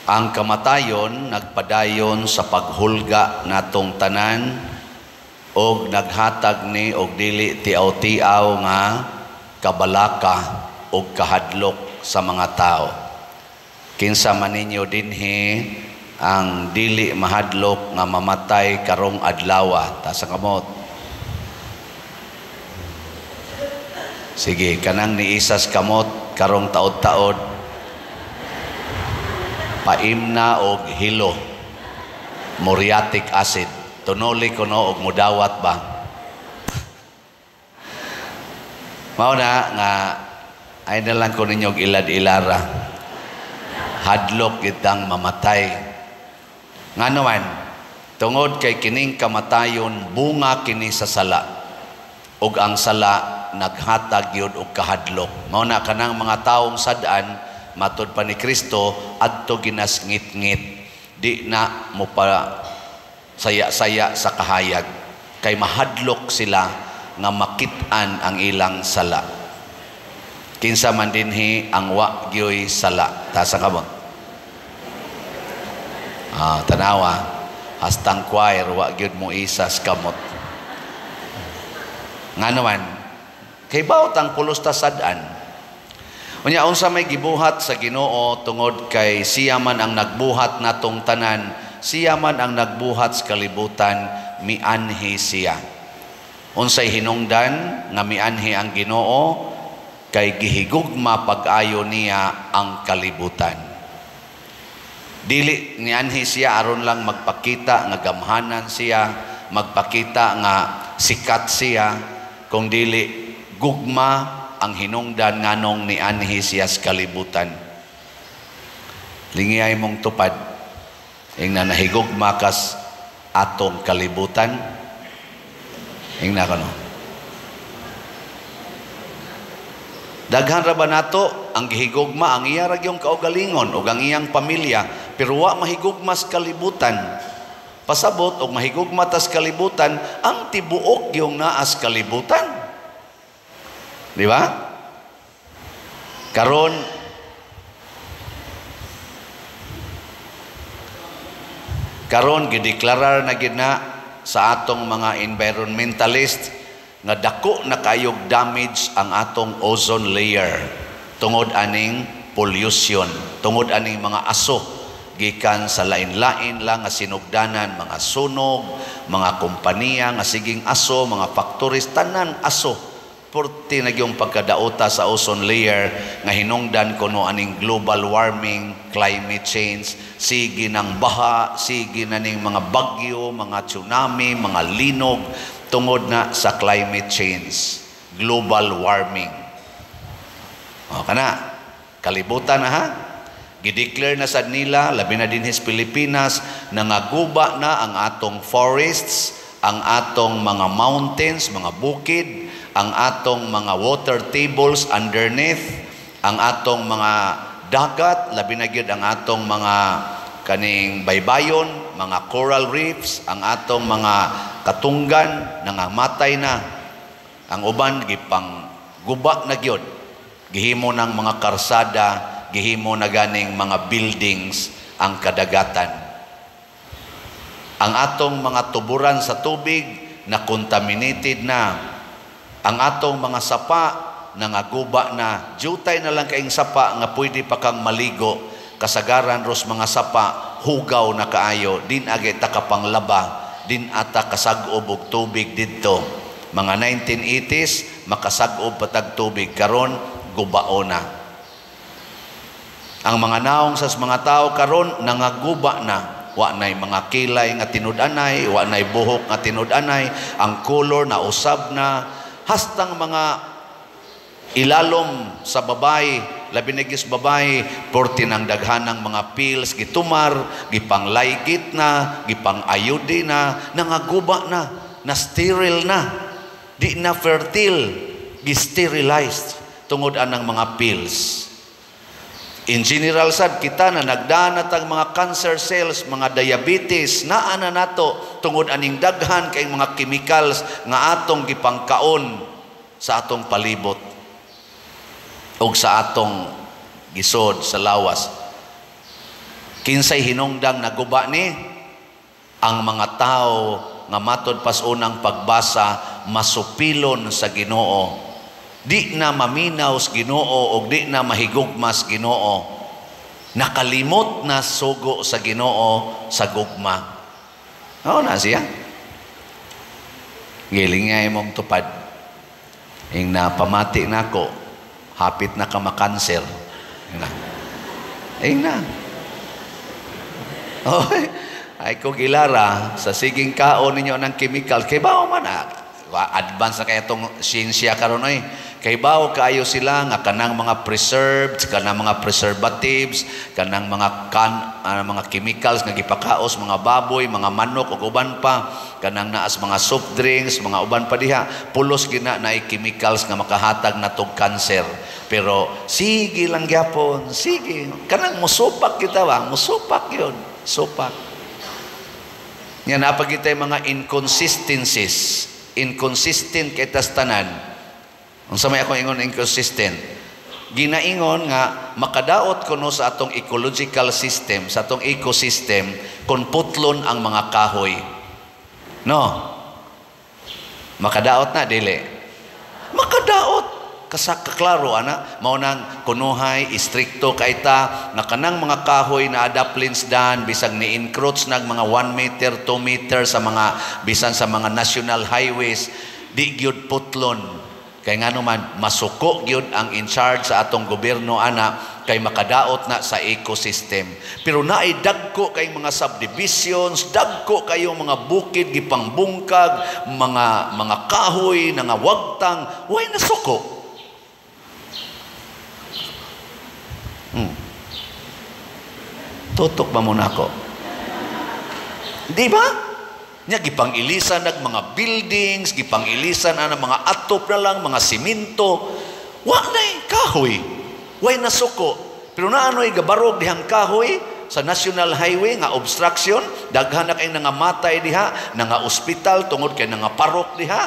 Ang kamatayon nagpadayon sa paghulga natong tanan og naghatag ni og dili tiaw-tiaw nga kabalaka og kahadlok sa mga tao. Kinsa man ninyo dinhi ang dili mahadlok nga mamatay karong adlawa? Taas ang kamot. Sige, kanang niisas kamot karong taod-taod, paimna og hilo, muriatic acid, tunuli kuno og mudawat ba. Mao na nga ay na lang ko ninyo og ilad-ilara. Hadlok kitang mamatay. Ngano man, tungod kay kining kamatayon bunga kini sa sala, ug ang sala naghatag yun og kahadlok. Mao na kanang mga taong sad-an, matud pa ni Kristo, adto ginasngit-ngit, di na mo pa saya-saya sa kahayag, kay mahadlok sila nga makit-an ang ilang sala. Kinsa man dinhi ang wa gyoy sala? Taas ang kamot. Tanawa, hastang choir wa gyud mo isas kamot. Ngano man, kay bawt ang pulos ta sad-an. Unya unsa may gibuhat sa Ginoo tungod kay siya man ang nagbuhat natong tanan, siya man ang nagbuhat sa kalibutan, mianhi siya. Unsay hinungdan nga mianhi ang Ginoo? Kay gihigugma pag-ayo niya ang kalibutan. Dili nianhi siya aron lang magpakita nga gamhanan siya, magpakita nga sikat siya, kung dili gugma ang hinungdan nganong nianhi siya sa kalibutan. Lingiyay mong tupad, ingna nahigugma kas atong kalibutan. Ingna kano. Daghan ra ba nato ang gihigugma ang iya ra gyung kaugalingon ug ang iyang pamilya, pero wa mahigugma sa kalibutan. Pasabot og mahigugma tas kalibutan, ang tibuok gyung naa sa kalibutan. Di ba? Karon karon gideklarar na gid na sa atong mga environmentalist nga dako na kayog damage ang atong ozone layer tungod aning pollution, tungod aning mga aso gikan sa lain-lain lang nga sinugdanan, mga sunog, mga kompanya nga siging aso, mga factories, tanan aso. Purti na gyung pagkadaota sa ozone layer nga hinungdan kuno aning global warming, climate change, sige ng baha, sige na ning mga bagyo, mga tsunami, mga linog, tungod na sa climate change, global warming. O kana, kalibutan na ha. Gideclare na sad nila, labi na dinhi sa Pilipinas, nangaguba na ang atong forests, ang atong mga mountains, mga bukid, ang atong mga water tables underneath, ang atong mga dagat, labi na gyud ang atong mga kaning baybayon, mga coral reefs, ang atong mga katunggan, nangamatay na. Ang uban gipang guba na gyud. Gihimo ng mga karsada, gihimo na ganing mga buildings ang kadagatan. Ang atong mga tuburan sa tubig na contaminated na. Ang atong mga sapa nangaguba na. Jutay na lang kaing sapa nga pwede pa kang maligo. Kasagaran ros mga sapa, hugaw na kaayo, din agay ta kapanglaba, din ata kasag-ob og tubig didto. Mga 1980s makasag-ob patag tubig, karon gubao na. Ang mga naong sa mga tao karon nangaguba na. Wa nay mga kilay nga tinud-anay, wa nay buhok nga tinud-anay, ang color na usab na, hastang mga ilalom sa babae, labi na gyud sa babae, porti ng daghanang mga pills, gitumar, gipanglaygit na, gipang-ayudi na, nangaguba na, na sterile na, di na fertile, gisterilized tungod anang mga pills. In general sad, kita na nagdaan ang mga cancer cells, mga diabetes, naa na nato tungod aning daghan kay mga chemicals nga atong gipangkaon sa atong palibot og sa atong gisod sa lawas. Kinsay hinungdang naguba ni? Ang mga tao nga matod pas unang pagbasa masupilon sa Ginoo. Di na maminaw sa Ginoo og di na mahigugma sa Ginoo. Nakalimot na sugo sa Ginoo sa gugma. Oo na siya. Giling nga imong tupad. Ing napamati nako, hapit na ka makanser. Ing na. Ing na. Oh, ay ko gilara sa siging kaon ninyo ng chemical kay bao man ah, advance na kaya itong siyensya karon oy. Kay bao kaayo sila nga kanang mga preserved, kanang mga preservatives, kanang mga mga chemicals nga gipakaos mga baboy, mga manok ug uban pa, kanang naas mga soft drinks, mga uban pa diha, pulos gina naay chemicals nga makahatag natog cancer. Pero sige lang gyapon, sige. Kanang musupak kita ba? Musupak yun. Supak. Nga napagita yung mga inconsistencies. Inconsistent kay tas tanan. Unsa may akong ingon inconsistent? Ginaingon nga makadaot kuno sa atong ecological system, sa atong ecosystem, kung putlon ang mga kahoy. No? Makadaot na dili. Makadaot. Kasakaklaro ana, mao nang kunuhay istrikto kay ta nga kanang mga kahoy na adaplins dan bisag ni encroach nag mga 1 meter, 2 meter sa mga bisan sa mga national highways, di gyud putlon. Kay ngano man masuko gyud ang in charge sa atong gobyerno ana kay makadaot na sa ecosystem. Pero naay dagko kay mga subdivisions, dagko kayo mga bukid gipangbungkag, mga kahoy nga wagtang, way nasuko. Tutok ba muna ako? Di ba? Nya gipang-ilisan nag mga buildings, gipang-ilisan ang mga atop na lang, mga simento. Wa nay kahoy. Way nasuko. Pero naanoy gabarog dihang kahoy sa national highway nga obstruction, daghan na kay nangamatay diha, nanga ospital tungod kay nangaparok diha,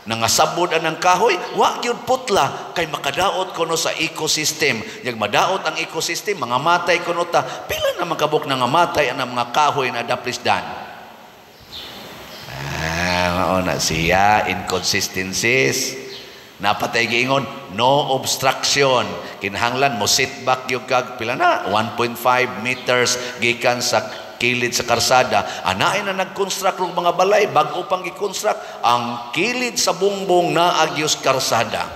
nangasabod anang kahoy, wa gyud putla kay makadaot kuno sa ecosystem. Yag madaot ang ecosystem, mga matay kuno ta. Pila na makabok nangamatay ang mga kahoy na daplisdan. Ah, mao na siya inconsistencies. Napatay giingon no obstruction. Kinahanglan mo sit back yung kag pila na 1.5 meters gikan sa kilid sa karsada. Anaay na nag-construct og mga balay, bag-o pang gi-construct ang kilid sa bungbong na agyos karsada.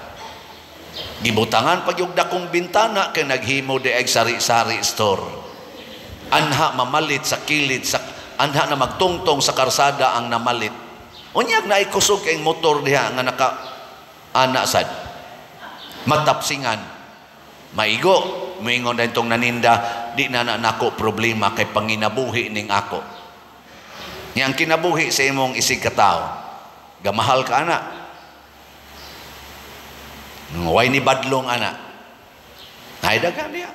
Gibutangan pag yung dakong bintana kay naghimo di ag sari-sari store. Anha mamalit sa kilid sa anha na magtungtong sa karsada ang namalit. Unyag na ikusog kay motor diha nga naka ana sad. Matapsingan. Maigo, moingon na itong naninda, di na na nako problema kay panginabuhi ning ako. Yang kinabuhi sa imong isig katao, gamahal ka ana. Way ni badlong ana. Ay dagan diha.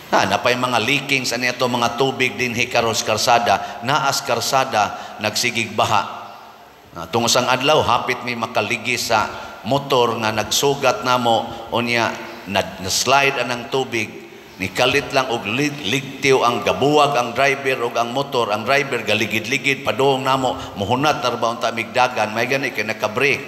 Na napay mga leaking sa niya mga tubig din hikaros karsada, naas karsada nagsigig baha. Tungos ang adlaw hapit may makaligi sa motor nga nagsugat namo unya na slide anang tubig, nikalit lang og ligtiw ang gabuwag ang driver og ang motor, ang driver galigid-ligid padung namo muhunat na ba unta migdagan, may gani kay naka-brake.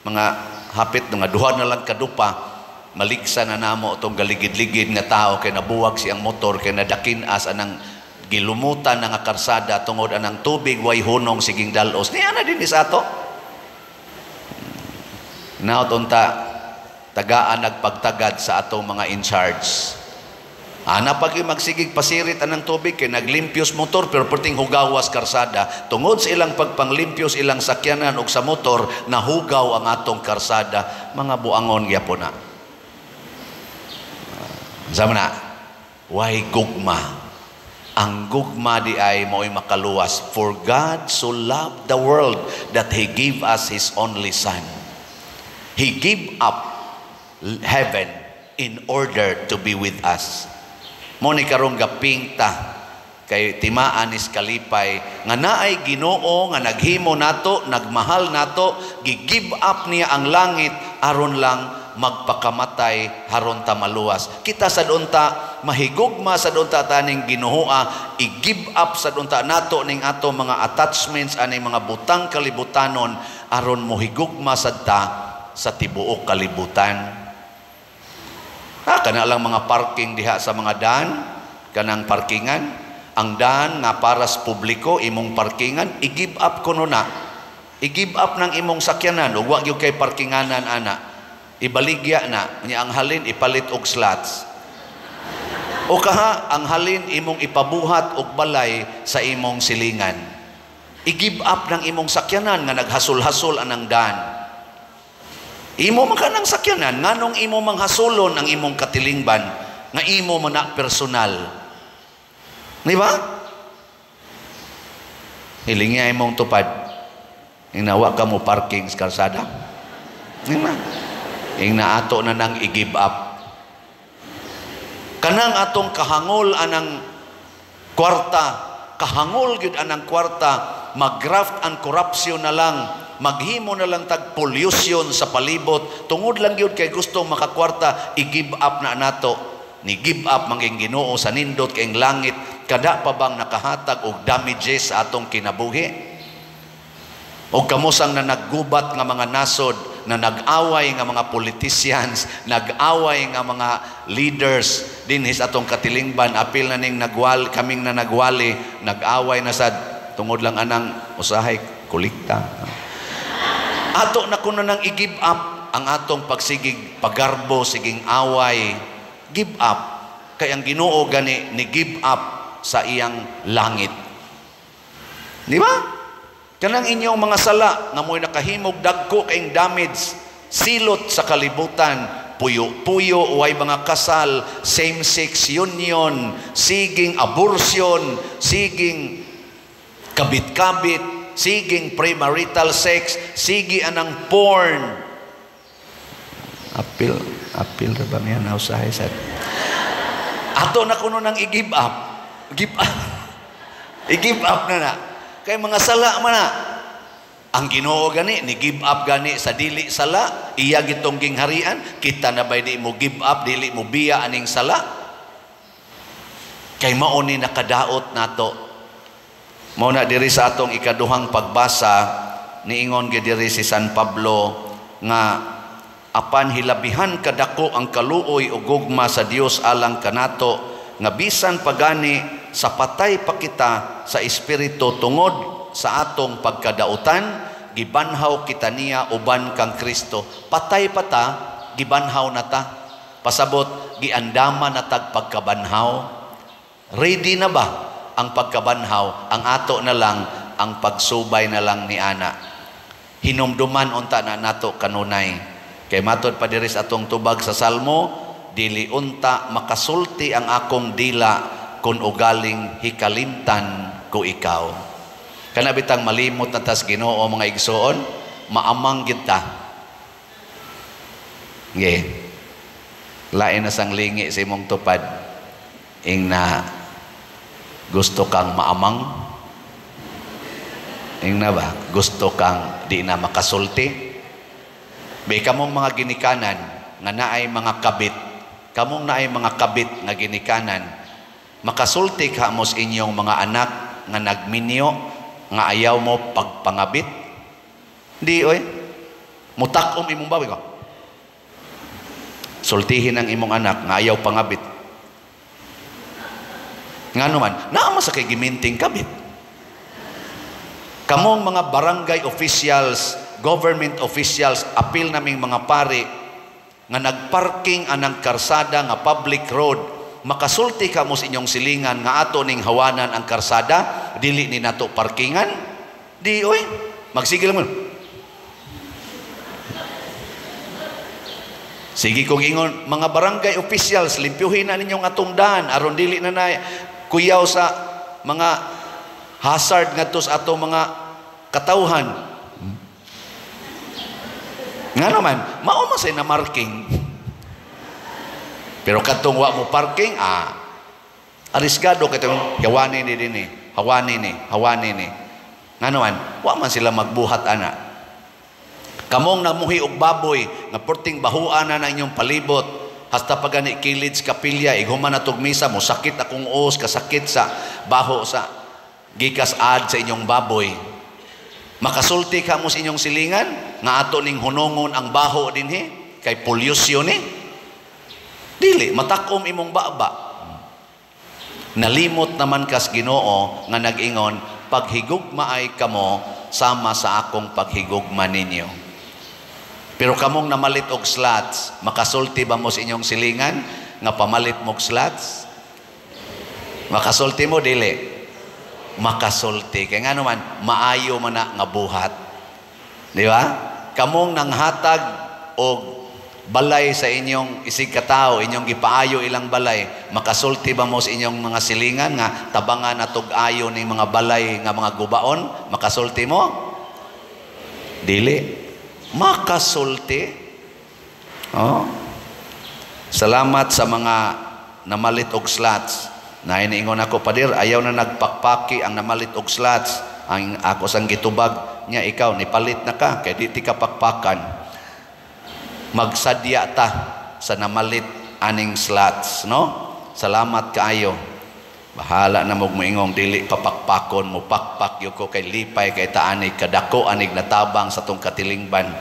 Mga hapit nga duha na lang kadupa maligsa na namo itong galigid-ligid nga tao kay nabuwag siyang motor kay nadakin-as anang gilumutan na nga karsada tungod anang tubig way hunong siging dalos. Niya na din sa ato. Naot unta tagaan nagpagtagad sa atong mga in charge. Ana pag magsigig pasirit anang tubig kay naglimpyos motor pero perting hugawas karsada tungod sa ilang pagpanglimpyos ilang sakyanan og sa motor nahugaw ang atong karsada, mga buangon gyapon na. Sama na, why gugma? Ang gugma di ay mo'y makaluwas. For God so loved the world that He gave us His only Son. He gave up heaven in order to be with us. Mo ni karong gaping ta kay timaan is kalipay nga naay Ginoo nga naghimo nato, nagmahal nato, gi-give up niya ang langit aron lang magpakamatay haron ta maluwas. Kita sad unta mahigugma sad unta taning Ginoo, i-give up sad unta nato ning ato mga attachments aning mga butang kalibutanon aron mohigugma sad ta sa tibuok kalibutan. Ha, kana lang mga parking diha sa mga daan, kanang parkingan, ang daan nga para sa publiko imong parkingan, i-give up kuno na. I-give up ng imong sakyanan ug wa gyud kay parkinganan ana. Ibaligya na nya ang halin ipalit og slots. O kaha ang halin imong ipabuhat og balay sa imong silingan. I-give up ng imong sakyanan nga naghasul-hasol anang daan. Imo man kanang sakyanan, nganong imo manghasulon ang imong katilingban nga imo man na personal. Di ba? Hilingi imong tupad. Inawa ka mo parking sa kalsada. Di ba? Ing na ato na nang i-give up. Kanang atong kahangol anang kwarta, kahangol gyud anang kwarta, mag-graft and corruption na lang, maghimo na lang tag pollution sa palibot, tungod lang gyud kay gusto makakwarta, i-give up na nato. Ni give up manging Ginoo sa nindot kay langit, kada pa bang nakahatag og damages sa atong kinabuhi? O kamusang na naggubat nga mga nasod, na nag-away nga mga politicians, nag-away nga mga leaders dinhi sa atong katilingban, apil na ning nagwal, kaming na nagwali, nag-away na sad tungod lang anang usahay kolekta. Ato na kuno nang i-give up ang atong pagsigig pagarbo, siging away, give up. Kay ang Ginoo gani ni give up sa iyang langit. Di ba? Kanang inyong mga sala nga mo'y nakahimog dagko kayong damage, silot sa kalibutan, puyo-puyo, way mga kasal, same-sex union, siging abortion, siging kabit-kabit, siging premarital sex, sige anang porn. Apil, apil ra ba niya nausahay sad? Ato na kuno nang i-give up. Give up. I-give up na na. Kay mga sala man na. Ang Ginoo gani ni give up gani sa dili sala, iya gitong gingharian, kita na bay di mo give up, dili mo biya aning sala. Kay mao ni nakadaot nato. Mao na diri sa atong ikaduhang pagbasa, niingon gyud diri si San Pablo nga apan hilabihan kadako ang kaluoy ug gugma sa Dios alang kanato nga bisan pagani sa patay pa kita sa espiritu tungod sa atong pagkadautan, gibanhaw kita niya uban kang Kristo. Patay pa ta, gibanhaw na ta. Pasabot, giandama na tag pagkabanhaw. Ready na ba ang pagkabanhaw? Ang ato na lang, ang pagsubay na lang ni ana. Hinumduman unta na nato kanunay. Kay matod pa diri sa atong tubag sa Salmo, dili unta makasulti ang akong dila kun ugaling hikalimtan ko ikaw. Kana bitang malimot na tas Ginoo mga igsoon, maamang gid ta. Nge. Lain na sang lingi sa imong tupad ing na gusto kang maamang. Ing na ba gusto kang di na makasulti? May kamong mga ginikanan nga naay mga kabit, kamong naay mga kabit nga ginikanan, makasulti ka mo sa inyong mga anak nga nagminyo nga ayaw mo pagpangabit? Di oy. Mutakom imong bawi ko. Sultihin ang imong anak nga ayaw pangabit. Nga naman, naa man sa kay giminting kabit. Kamong mga barangay officials, government officials, apil naming mga pari nga nagparking anang karsada nga public road, makasulti ka mo sa inyong silingan nga ato ning hawanan ang karsada, dili ni nato parkingan? Di oy, magsigil mo. Sige kong ingon, mga barangay officials, limpyuhin na ninyong atong daan aron dili na na kuyaw sa mga hazard ngadto sa atong mga katawhan. Nga naman, mao man say na marking. Pero kadtong wa mo parking, arisgado kay tong hawani ni dinhi, hawani ni, hawani ni. Nga naman, wa man sila magbuhat ana. Kamong namuhi og baboy nga perting bahuan na inyong palibot, hasta pa gani kilid sa kapilya, ighuman na tog misa, mo sakit akong uos, kasakit sa baho sa gikas ad sa inyong baboy. Makasulti ka mo sa inyong silingan nga ato ning hunongon ang baho dinhi kay pollution ni. Dili matakom imong baba. Nalimot naman kas Ginoo nga nag-ingon, paghigugmaay kamo sama sa akong paghigugma ninyo. Pero kamong namalit og slots, makasulti ba mo sa inyong silingan nga pamalit mo og slots? Makasulti mo dili? Makasulti. Kay ngano man, maayo man na nga buhat. Di ba? Kamong nanghatag og balay sa inyong isig katao, inyong gipaayo ilang balay, makasulti ba mo sa inyong mga silingan nga tabangan atog ayo ning mga balay nga mga gubaon? Makasulti mo? Dili. Makasulti. Oh. Salamat sa mga namalit og slots. Nainiingon ako, "Pader, ayaw na nagpakpaki ang namalit og slots." Ang ako sang gitubag niya, "Ikaw, nipalit na ka, kay di ti ka pakpakan." Magsadya ta sa namalit aning slots, no? Salamat kaayo. Bahala na mo moingong dili papakpakon mo, pakpak gyud ko kay lipay kay ta ani kadako anig natabang sa tong katilingban.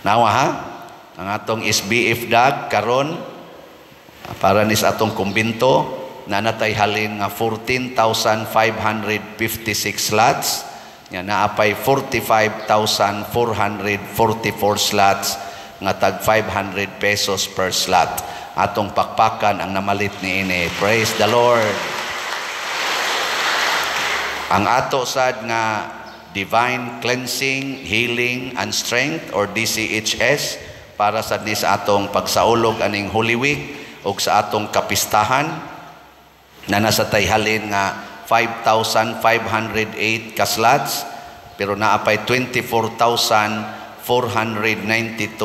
Nawa ha? Ang atong SBF dag karon para ni sa atong kumbinto na natay halin nga 14,556 slots nya naapay 45,444 slots nga tag 500 pesos per slot. Atong pakpakan ang namalit ni ini. Praise the Lord. Ang ato sad nga Divine Cleansing, Healing and Strength or DCHS para sad ni sa atong pagsaulog aning Holy Week ug sa atong kapistahan na nasa tayhalin nga 5,508 ka slots, pero naapay 24,492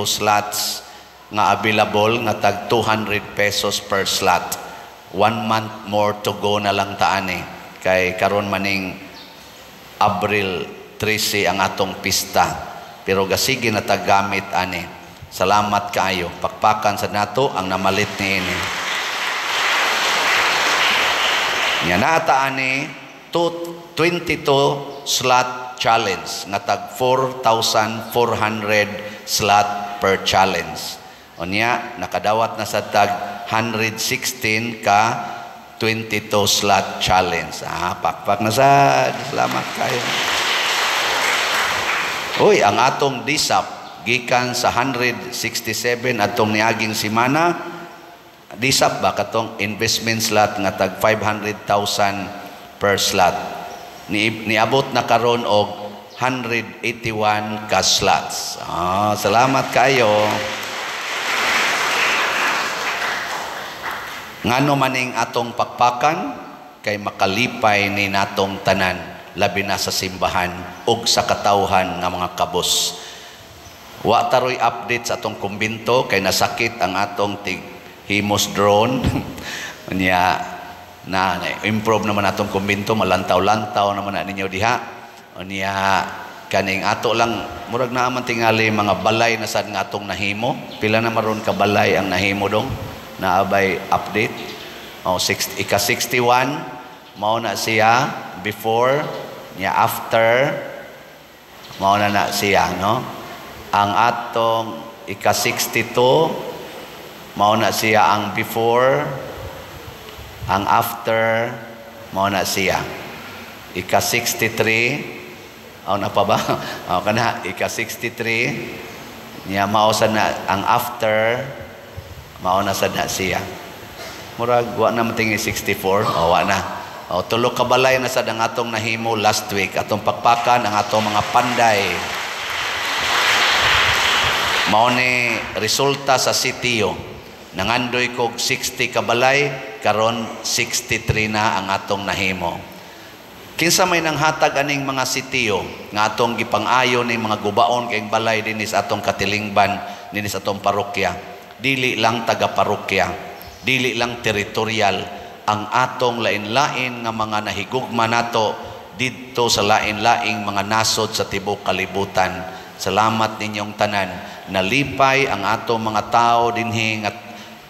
slots nga available nga tag 200 pesos per slot. One month more to go na lang taani kay karon maning Abril 13 ang atong pista, pero gasige na taggamit ani. Salamat kaayo. Pakpakan sa nato ang namalit niini. Nya naata ani 22 slot challenge nga tag 4,400 slot per challenge. Unya nakadawat na sa tag 116 ka 22 slot challenge. Ah, pakpak na sad. Salamat kayo. Uy, ang atong DSAP gikan sa 167 atong niaging semana, DSAP ba katong investment slot nga tag 500,000 per slot. Niabot na karon og 181 ka slots. Ah, salamat kayo. Ngano maning atong pakpakan kay makalipay ni natong tanan, labi na sa simbahan ug sa katawhan nga mga kabos. Wa taroy update sa atong kumbinto kay nasakit ang atong tig himos drone. Unya na improve naman atong kumbinto, malantaw-lantaw naman na ninyo diha. Unya kaning ato lang murag naa man tingali mga balay na sad nga atong nahimo. Pila na maron ka balay ang nahimo dong? Naabay update. Oh, ika 61 mao na siya before niya, after mao na na siya, no? Ang atong ika 62 mao na siya ang before, ang after mao na siya. Ika 63 aw na pa ba? Aw kana ika 63 niya mao sa na ang after, mao na sad na siya. Murag wa na matingi 64, o wa na. O tulo ka balay na sad ang atong nahimo last week. Atong pakpakan ang atong mga panday. Mao ni resulta sa sitio. Nangandoy kog 60 ka balay, karon 63 na ang atong nahimo. Kinsa may nanghatag aning mga sitio nga atong gipang-ayo ning mga gubaon kay balay dinhi sa atong katilingban, dinhi sa atong parokya? Dili lang taga-parokya, dili lang teritorial, ang atong lain-lain nga mga nahigugma nato didto sa lain-laing mga nasod sa tibuok kalibutan. Salamat ninyong tanan. Nalipay ang atong mga tao dinhi nga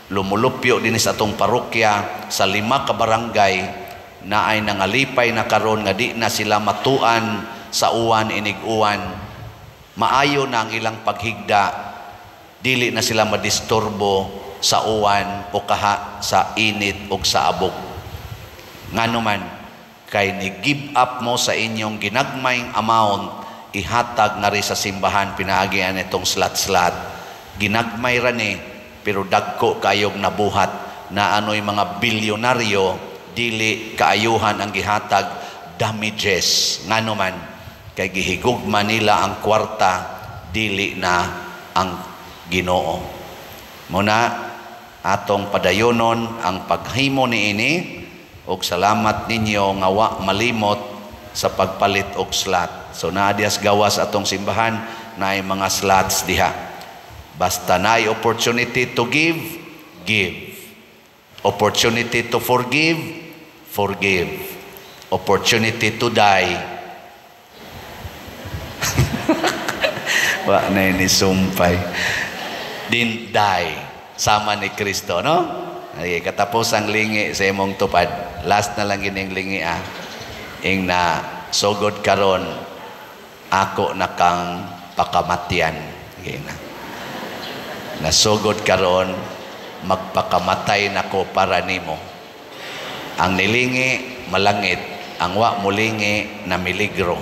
lumulupyo dinhi sa atong parokya sa lima ka barangay na ay nangalipay na karon nga di na sila matuan sa uwan, inig-uwan. Maayo na ang ilang paghigda, dili na sila madisturbo sa uwan o kaha sa init o sa abog. Ngano man, kay ni give up mo sa inyong ginagmayng amount, ihatag na rin sa simbahan pinaagian itong slot-slot. Ginagmay ra ni, pero dagko kayog nabuhat na ano'y mga bilyonaryo, dili kaayuhan ang gihatag, damages. Ngano man, kay gihigugma nila ang kwarta, dili na ang Ginoo. Muna atong padayonon ang paghimo niini og salamat ninyo nga wa malimot sa pagpalit og slot. So naa diyas gawas atong simbahan, naay mga slots diha. Basta naay opportunity to give, give. Opportunity to forgive, forgive. Opportunity to die. Wa na ni sumpay. Din die sama ni Kristo, no? Ay, katapos ang lingi sa imong tupad. Last na lang gining lingi ah. Ing na sugod karon, ako na kang pakamatyan. Okay na. Nasugod karon, magpakamatay nako para nimo. Ang nilingi malangit, ang wa mulingi na miligro.